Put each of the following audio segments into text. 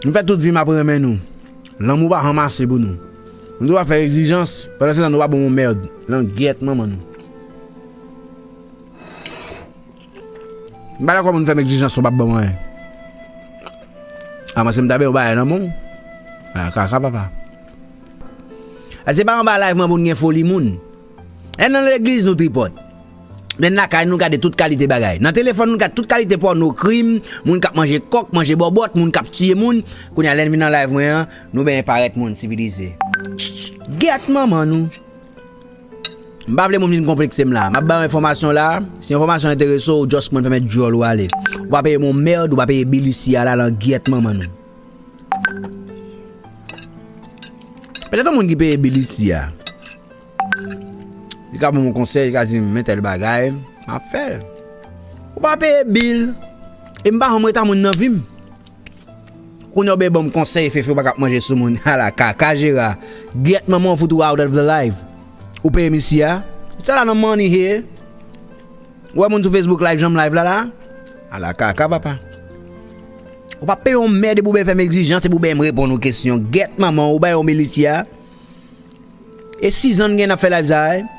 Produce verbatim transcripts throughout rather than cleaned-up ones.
Nou fè tout vi m ap renmen nou. Lanmou pa ranmase pou nou. Nou tou ap fè egzijans, pandan se tan nou pa ban m yon mèd. Langyèt manman nou. M pa dakò moun fè m egzijans, ou p ap ban m anyen. Avanse m ta bay yon bagay nan men w. Ala kaka papa. A se pa anba live mwen pou n gen foli moun. Lè n nan legliz nou tripòt. Lè n lakay nou gade tout kalite bagay. Nan telefòn nou gade tout kalite pòno, krim, moun k ap manje kòk, manje bòbòt, moun k ap tiye moun. Kounye a lè n vin nan live mwen an, nou benyen parèt moun sivilize. Gyèt manman nou. M pa vle moun vin konplekse m la. M ap ba w enfòmasyon la. Si enfòmasyon enterese w, just pran fèmèt djòl ou ale. Ou pa peye m yon mèd, ou pa peye bil isi a la, langyèt manman nou. Petèt yon moun ki peye bil isi a. Li ka ban m yon konsèy, li ka di m, men tèl bagay, m ap fè l. Ou pa peye bil. E m pa janm ret a moun nan vi m. Kounye a w bay ban m konsèy, Fefe, ou pa ka ap manje sou moun. Ala kaka Jera. Gyèt manman w fout ou out of the live. Ou peye m isi a. Sa la nan money here. Ou wè moun sou Facebook live, jan m live la la. Ala kaka papa. Ou pa peye yon mèd epi ou bay fè m egzijans epi ou bay m reponn yon kesyon. Gyèt manman w, ou bay yon bil isi a. E sizann gen n ap fè live sa a, wi.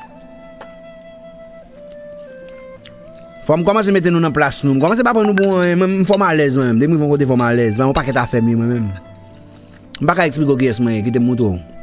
Fò m kòmanse mete nou nan plas nou. M kòmanse pa pran nou pou anyen. Mwen, m fò m alèz mwen menm. Depi m rive yon kote fò m alèz. Mwen, yon pakèt afè m ye mwen menm. M pa ka eksplike w kiyès mwen ye. Kite m montre w.